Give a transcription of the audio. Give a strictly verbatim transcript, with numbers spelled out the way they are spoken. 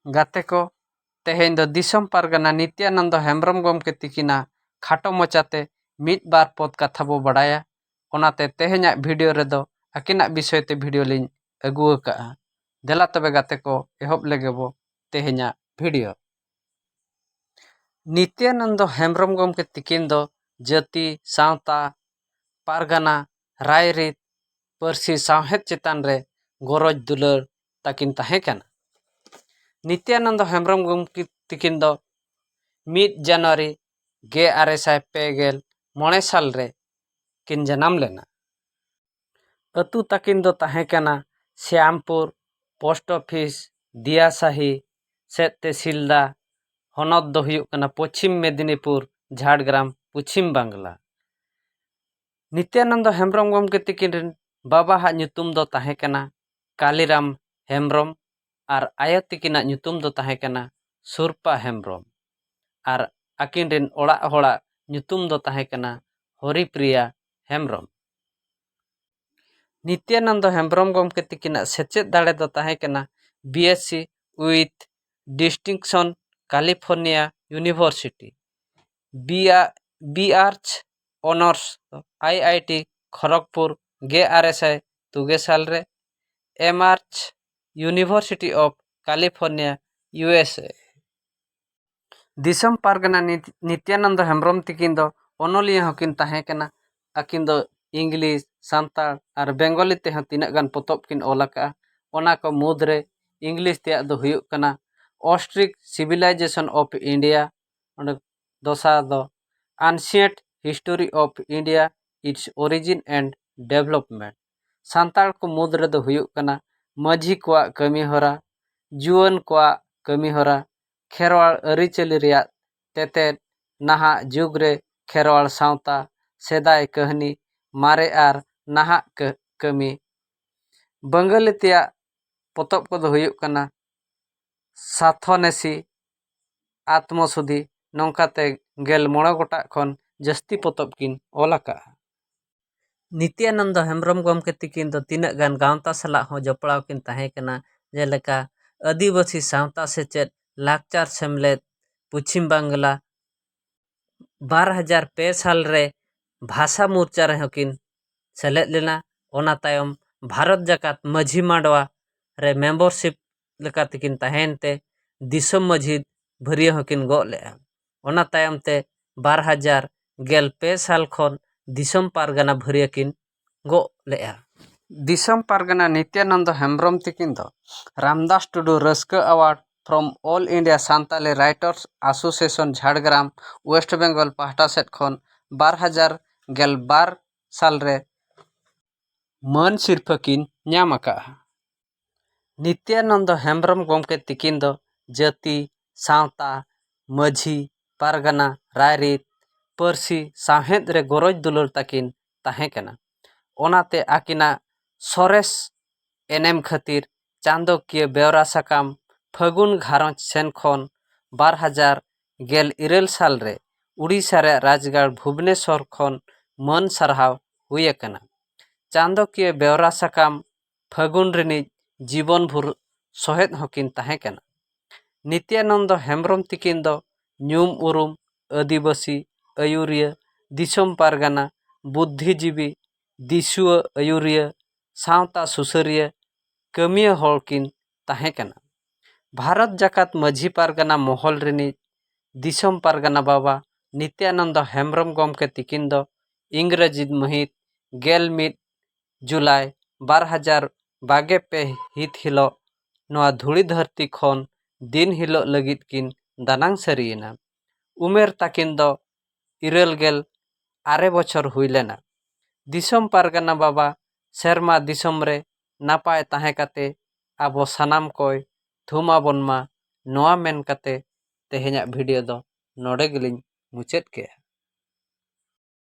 ᱜᱟᱛᱮ ᱠᱚ, ᱛᱮᱦᱮᱧ ᱫᱚ ᱫᱤᱥᱚᱢ ᱯᱟᱨᱜᱟᱱᱟ ᱱᱤᱛᱭᱟᱱᱚᱱᱫᱚ ᱦᱮᱢᱵᱨᱚᱢ ᱜᱚᱢᱠᱮ ᱛᱤᱠᱤᱱᱟᱜ ᱠᱷᱟᱴᱚ ᱢᱚᱪᱟᱛᱮ ᱢᱤᱫ ᱵᱟᱨ ᱯᱚᱫ ᱠᱟᱛᱷᱟ ᱵᱚ ᱵᱟᱲᱟᱭᱟ᱾ ᱚᱱᱟᱛᱮ ᱛᱮᱦᱮᱧᱟᱜ ᱵᱷᱤᱰᱤᱭᱳ ᱨᱮᱫᱚ ᱟᱹᱠᱤᱱᱟᱜ ᱵᱤᱥᱚᱭ ᱛᱮ ᱵᱷᱤᱰᱤᱭᱳ ᱞᱤᱧ ᱟᱹᱜᱩ ᱟᱠᱟᱫᱼᱟ᱾ ᱫᱮᱞᱟ ᱛᱚᱵᱮ ᱜᱟᱛᱮ ᱠᱚ, ᱮᱦᱚᱵ ᱞᱮᱜᱮ ᱵᱚ ᱛᱮᱦᱮᱧᱟᱜ ᱵᱷᱤᱰᱤᱭᱳ᱾ ᱱᱤᱛᱭᱟᱱᱚᱱᱫᱚ ᱦᱮᱢᱵᱨᱚᱢ ᱜᱚᱢᱠᱮ ᱛᱤᱠᱤᱱ ᱫᱚ ᱡᱟᱹᱛᱤ, ᱥᱟᱶᱛᱟ, ᱯᱟᱨᱜᱟᱱᱟ, ᱨᱟᱭᱨᱤᱛ, ᱯᱟᱹᱨᱥᱤ ᱥᱟᱶᱦᱮᱫ ᱪᱮᱛᱟᱱ ᱨᱮ ᱜᱚᱨᱚᱡᱽ ᱫᱩᱞᱟᱹᱲ ᱛᱟᱹᱠᱤᱱ ᱛᱟᱦᱮᱸ ᱠᱟᱱᱟ᱾ ᱱᱤᱛᱭᱟᱱᱚᱱᱫᱚ ᱦᱮᱢᱵᱨᱚᱢ ᱜᱚᱢᱠᱮ ᱛᱤᱠᱤᱱ ᱫᱚ ᱢᱤᱫ ᱡᱟᱱᱩᱣᱟᱨᱤ ᱜᱮᱞ ᱟᱨᱮ ᱥᱟᱭ ᱯᱮ ᱜᱮᱞ ᱢᱚᱬᱮ ᱥᱟᱞ ᱨᱮ ᱠᱤᱱ ᱡᱟᱱᱟᱢ ᱞᱮᱱᱟ᱾ ᱟᱹᱛᱩ ᱛᱟᱹᱠᱤᱱ ᱫᱚ ᱛᱟᱦᱮᱸ ᱠᱟᱱᱟ ᱥᱭᱟᱢᱯᱩᱨ, ᱯᱳᱥᱴ ᱚᱯᱷᱤᱥ, ᱫᱤᱭᱟᱥᱟᱦᱤ ᱥᱮᱫ ᱛᱮ ᱥᱤᱞᱫᱟ᱾ ᱦᱚᱱᱚᱛ ᱫᱚ ᱦᱩᱭᱩᱜ ᱠᱟᱱᱟ ᱯᱚᱪᱷᱤᱢ ᱢᱮᱫᱤᱱᱤᱯᱩᱨ, ᱡᱷᱟᱲᱜᱨᱟᱢ, ᱯᱚᱪᱷᱤᱢ ᱵᱟᱝᱞᱟ᱾ ᱱᱤᱛᱭᱟᱱᱚᱱᱫᱚ ᱦᱮᱢᱵᱨᱚᱢ ᱜᱚᱢᱠᱮ ᱛᱤᱠᱤᱱ ᱨᱮᱱ ᱵᱟᱵᱟᱣᱟᱜ ᱧᱩᱛᱩᱢ ᱫᱚ ᱛᱟᱦᱮᱸ ᱠᱟᱱᱟ ᱠᱟᱞᱤᱨᱟᱢ ᱦᱮᱢᱵᱨᱚᱢ ᱟᱨ ᱟᱭᱳ ᱛᱤᱠᱤᱱᱟᱜ ᱧᱩᱛᱩᱢ ᱫᱚ ᱛᱟᱦᱮᱸ ᱠᱟᱱᱟ ᱥᱩᱨᱯᱟ ᱦᱮᱢᱵᱨᱚᱢ ᱟᱨ ᱟᱹᱠᱤᱱ ᱨᱮᱱ ᱚᱲᱟᱜ ᱦᱚᱲᱟᱜ ᱧᱩᱛᱩᱢ ᱫᱚ ᱛᱟᱦᱮᱸ ᱠᱟᱱᱟ ᱦᱚᱨᱤᱯᱨᱤᱭᱟ ᱦᱮᱢᱵᱨᱚᱢ᱾ ᱱᱤᱛᱭᱟᱱᱚᱱᱫᱚ ᱦᱮᱢᱵᱨᱚᱢ ᱜᱚᱢᱠᱮ ᱛᱤᱠᱤᱱᱟᱜ ᱥᱮᱪᱮᱫ ᱫᱟᱲᱮ ᱫᱚ ᱛᱟᱦᱮᱸ ᱠᱟᱱᱟ B S C with distinction, California University, B Arch Honours, I I T Kharagpur, ᱜᱮᱞ ᱟᱨᱮ ᱥᱟᱭ ᱛᱩᱜᱮ ᱥᱟᱞ ᱨᱮ, M Arch, University of California, U S A᱾ ᱫᱤᱥᱚᱢ ᱯᱟᱨᱜᱟᱱᱟ ᱱᱤᱛ-, ᱱᱤᱛᱭᱟᱱᱚᱱᱫᱚ ᱦᱮᱢᱵᱨᱚᱢ ᱛᱤᱠᱤᱱ ᱫᱚ ᱚᱱᱚᱞᱤᱭᱟᱹ ᱦᱚᱸᱠᱤᱱ ᱛᱟᱦᱮᱸ ᱠᱟᱱᱟ᱾ ᱟᱹᱠᱤᱱ ᱫᱚ ᱤᱝᱞᱤᱥ, ᱥᱟᱱᱛᱟᱲ ᱟᱨ ᱵᱮᱝᱜᱚᱞᱤ ᱛᱮᱦᱚᱸ ᱛᱤᱱᱟᱹᱜ ᱜᱟᱱ ᱯᱚᱛᱚᱵ ᱠᱤᱱ ᱚᱞ ᱟᱠᱟᱫᱼᱟ᱾ ᱚᱱᱟ ᱠᱚ ᱢᱩᱫᱽᱨᱮ ᱤᱝᱞᱤᱥ ᱛᱮᱭᱟᱜ ᱫᱚ ᱦᱩᱭᱩᱜ ᱠᱟᱱᱟ Ostrich Civilization of India, ᱚᱸᱰᱮ ᱫᱚᱥᱟᱨ ᱫᱚ Ancient History of India, Its Origin and Development᱾ Santal ᱠᱚ ᱢᱩᱫᱽ ᱨᱮᱫᱚ ᱦᱩᱭᱩᱜ ᱠᱟᱱᱟ ᱢᱟᱹᱡᱷᱤ ᱠᱚᱣᱟᱜ ᱠᱟᱹᱢᱤᱦᱚᱨᱟ, ᱡᱩᱣᱟᱹᱱ ᱠᱚᱣᱟᱜ ᱠᱟᱹᱢᱤᱦᱚᱨᱟ, ᱠᱷᱮᱨᱣᱟᱲ ᱟᱹᱨᱤᱪᱟᱹᱞᱤ ᱨᱮᱭᱟᱜ ᱛᱮᱛᱮᱫ, ᱱᱟᱦᱟᱜ ᱡᱩᱜᱽ ᱨᱮ ᱠᱷᱮᱨᱣᱟᱲ ᱥᱟᱶᱛᱟ, ᱥᱮᱫᱟᱭ ᱠᱟᱹᱦᱱᱤ, ᱢᱟᱨᱮ ᱟᱨ ᱱᱟᱦᱟᱜ ᱠᱟᱹ-, ᱠᱟᱹᱢᱤ᱾ ᱵᱟᱝᱜᱟᱞᱤ ᱛᱮᱭᱟᱜ ᱯᱚᱛᱚᱵ ᱠᱚᱫᱚ ᱦᱩᱭᱩᱜ ᱠᱟᱱᱟ ᱥᱟᱛᱷᱚᱱᱮᱥᱤ, ᱟᱛᱢᱚᱥᱩᱫᱷᱤ᱾ ᱱᱚᱝᱠᱟᱛᱮ ᱜᱮᱞ ᱢᱚᱬᱮ ᱜᱚᱴᱟᱜ ᱠᱷᱚᱱ ᱡᱟᱹᱥᱛᱤ ᱯᱚᱛᱚᱵ ᱠᱤᱱ ᱚᱞ ᱟᱠᱟᱫᱼᱟ᱾ ᱱᱤᱛᱭᱟᱱᱚᱱᱫᱚ ᱦᱮᱢᱵᱨᱚᱢ ᱜᱚᱢᱠᱮ ᱛᱤᱠᱤᱱ ᱫᱚ ᱛᱤᱱᱟᱹᱜ ᱜᱟᱱ ᱜᱟᱶᱛᱟ ᱥᱟᱞᱟᱜ ᱦᱚᱸ ᱡᱚᱯᱲᱟᱣ ᱠᱤᱱ ᱛᱟᱦᱮᱸ ᱠᱟᱱᱟ, ᱡᱮᱞᱮᱠᱟ ᱟᱹᱫᱤᱵᱟᱹᱥᱤ ᱥᱟᱶᱛᱟ ᱥᱮᱪᱮᱫ ᱞᱟᱠᱪᱟᱨ ᱥᱮᱢᱞᱮᱫ ᱯᱚᱪᱷᱤᱢ ᱵᱟᱝᱞᱟ ᱵᱟᱨ ᱦᱟᱡᱟᱨ ᱯᱮ ᱥᱟᱞ ᱨᱮ ᱵᱷᱟᱥᱟ ᱢᱳᱨᱪᱟ ᱨᱮᱦᱚᱸ ᱠᱤᱱ ᱥᱮᱞᱮᱫ ᱞᱮᱱᱟ᱾ ᱚᱱᱟ ᱛᱟᱭᱚᱢ ᱵᱷᱟᱨᱚᱛ ᱡᱟᱠᱟᱛ ᱢᱟᱹᱡᱷᱤ ᱢᱟᱰᱣᱟ ᱨᱮ ᱢᱮᱢᱵᱚᱨᱥᱤᱯ ᱞᱮᱠᱟ ᱛᱮᱠᱤᱱ ᱛᱟᱦᱮᱸᱭᱮᱱ ᱛᱮ ᱫᱤᱥᱚᱢ ᱢᱟᱹᱡᱷᱤ ᱵᱷᱟᱹᱨᱭᱟᱹ ᱦᱚᱸᱠᱤᱱ ᱜᱚᱜ ᱞᱮᱫᱼᱟ᱾ ᱚᱱᱟ ᱛᱟᱭᱚᱢ ᱛᱮ ᱵᱟᱨ ᱦᱟᱡᱟᱨ ᱜᱮᱞ ᱯᱮ ᱥᱟᱞ ᱠᱷᱚᱱ ᱫᱤᱥᱚᱢ ᱯᱟᱨᱜᱟᱱᱟ ᱵᱷᱟᱹᱨᱭᱟᱹ ᱠᱤᱱ ᱜᱚᱜ ᱞᱮᱫᱼᱟ᱾ ᱫᱤᱥᱚᱢ ᱯᱟᱨᱜᱟᱱᱟ ᱱᱤᱛᱭᱟᱱᱚᱱᱫᱚ ᱦᱮᱢᱵᱨᱚᱢ ᱛᱤᱠᱤᱱ ᱫᱚ ᱨᱟᱢᱫᱟᱥ ᱴᱩᱰᱩ ᱨᱟᱹᱥᱠᱟᱹ award from All India Santali Writers Association Jhargram, West Bengal ᱯᱟᱦᱴᱟ ᱥᱮᱫ ᱠᱷᱚᱱ ᱵᱟᱨ ᱦᱟᱡᱟᱨ ᱜᱮᱞ ᱵᱟᱨ ᱥᱟᱞ ᱨᱮ ᱢᱟᱹᱱ ᱥᱤᱨᱯᱷᱟᱹ ᱠᱤᱱ ᱧᱟᱢ ᱟᱠᱟᱫᱼᱟ᱾ ᱱᱤᱛᱭᱟᱱᱚᱱᱫᱚ ᱦᱮᱢᱵᱨᱚᱢ ᱜᱚᱢᱠᱮ ᱛᱤᱠᱤᱱ ᱫᱚ ᱡᱟᱹᱛᱤ, ᱥᱟᱶᱛᱟ, ᱢᱟᱹᱡᱷᱤ, ᱯᱟᱨᱜᱟᱱᱟ, ᱨᱟᱭᱨᱤᱛ, ᱯᱟᱹᱨᱥᱤ, ᱥᱟᱶᱦᱮᱫ ᱨᱮ ᱜᱚᱨᱚᱡᱽ ᱫᱩᱞᱟᱹᱲ ᱛᱟᱹᱠᱤᱱ ᱛᱟᱦᱮᱸ ᱠᱟᱱᱟ᱾ ᱚᱱᱟᱛᱮ ᱟᱹᱠᱤᱱᱟᱜ ᱥᱚᱨᱮᱥ ᱮᱱᱮᱢ ᱠᱷᱟᱹᱛᱤᱨ ᱪᱟᱸᱫᱚᱠᱤᱭᱟᱹ ᱵᱮᱣᱨᱟ ᱥᱟᱠᱟᱢ ᱯᱷᱟᱹᱜᱩᱱ ᱜᱷᱟᱨᱚᱸᱡᱽ ᱥᱮᱱ ᱠᱷᱚᱱ ᱵᱟᱨ ᱦᱟᱡᱟᱨ ᱜᱮᱞ ᱤᱨᱟᱹᱞ ᱥᱟᱞ ᱨᱮ ᱩᱰᱤᱥᱟ ᱨᱮᱭᱟᱜ ᱨᱟᱡᱽᱜᱟᱲ ᱵᱷᱩᱵᱽᱱᱮᱥᱚᱨ ᱠᱷᱚᱱ ᱢᱟᱹᱱ ᱥᱟᱨᱦᱟᱣ ᱦᱩᱭ ᱟᱠᱟᱱᱟ᱾ ᱪᱟᱸᱫᱚᱠᱤᱭᱟᱹ ᱵᱮᱣᱨᱟ ᱥᱟᱠᱟᱢ ᱯᱷᱟᱹᱜᱩᱱ ᱨᱤᱱᱤᱡ ᱡᱤᱵᱚᱱ ᱵᱷᱳᱨ ᱥᱚᱦᱮᱫ ᱦᱚᱸᱠᱤᱱ ᱛᱟᱦᱮᱸ ᱠᱟᱱᱟ᱾ ᱱᱤᱛᱭᱟᱱᱚᱱᱫᱚ ᱦᱮᱢᱵᱨᱚᱢ ᱛᱤᱠᱤᱱ ᱫᱚ ᱧᱩᱢ ᱩᱨᱩᱢ ᱟᱹᱫᱤᱵᱟᱹᱥᱤ ᱟᱹᱭᱩᱨᱤᱭᱟᱹ, ᱫᱤᱥᱚᱢ ᱯᱟᱨᱜᱟᱱᱟ, ᱵᱩᱫᱽᱫᱷᱤᱡᱤᱵᱤ, ᱫᱤᱥᱩᱣᱟᱹ ᱟᱹᱭᱩᱨᱤᱭᱟᱹ, ᱥᱟᱶᱛᱟ ᱥᱩᱥᱟᱹᱨᱤᱭᱟᱹ, ᱠᱟᱹᱢᱤᱭᱟᱹ ᱦᱚᱲ ᱠᱤᱱ ᱛᱟᱦᱮᱸ ᱠᱟᱱᱟ᱾ ᱵᱷᱟᱨᱚᱛ ᱡᱟᱠᱟᱛ ᱢᱟᱹᱡᱷᱤ ᱯᱟᱨᱜᱟᱱᱟ ᱢᱚᱦᱚᱞ ᱨᱤᱱᱤᱡ ᱫᱤᱥᱚᱢ ᱯᱟᱨᱜᱟᱱᱟ ᱵᱟᱵᱟ ᱱᱤᱛᱭᱟᱱᱚᱱᱫᱚ ᱦᱮᱢᱵᱨᱚᱢ ᱜᱚᱢᱠᱮ ᱛᱤᱠᱤᱱ ᱫᱚ ᱤᱝᱨᱮᱡᱤ ᱢᱟᱹᱦᱤᱛ ᱜᱮᱞ ᱢᱤᱫ ᱡᱩᱞᱟᱭ ᱵᱟᱨ ᱦᱟᱡᱟᱨ ᱵᱟᱜᱮ ᱯᱮ ᱦᱤᱛ ᱦᱤᱞᱚᱜ ᱱᱚᱣᱟ ᱫᱷᱩᱲᱤ ᱫᱷᱟᱹᱨᱛᱤ ᱠᱷᱚᱱ ᱫᱤᱱ ᱦᱤᱞᱚᱜ ᱞᱟᱹᱜᱤᱫ ᱠᱤᱱ ᱫᱟᱱᱟᱝ ᱥᱟᱹᱨᱤᱭᱮᱱᱟ᱾ ᱩᱢᱮᱨ ᱛᱟᱹᱠᱤᱱ ᱫᱚ ᱤᱨᱟᱹᱞ ᱜᱮᱞ ᱟᱨᱮ ᱵᱚᱪᱷᱚᱨ ᱦᱩᱭ ᱞᱮᱱᱟ᱾ ᱫᱤᱥᱚᱢ ᱯᱟᱨᱜᱟᱱᱟ ᱵᱟᱵᱟ ᱥᱮᱨᱢᱟ ᱫᱤᱥᱚᱢ ᱨᱮ ᱱᱟᱯᱟᱭ ᱛᱟᱦᱮᱸ ᱠᱟᱛᱮ ᱟᱵᱚ ᱥᱟᱱᱟᱢ ᱠᱚᱭ ᱛᱷᱩᱢ ᱟᱵᱚᱱ ᱢᱟ, ᱱᱚᱣᱟ ᱢᱮᱱ ᱠᱟᱛᱮ ᱛᱮᱦᱮᱧᱟᱜ ᱵᱷᱤᱰᱤᱭᱳ ᱫᱚ ᱱᱚᱰᱮ ᱜᱮᱞᱤᱧ ᱢᱩᱪᱟᱹᱫ ᱠᱮᱜᱼᱟ᱾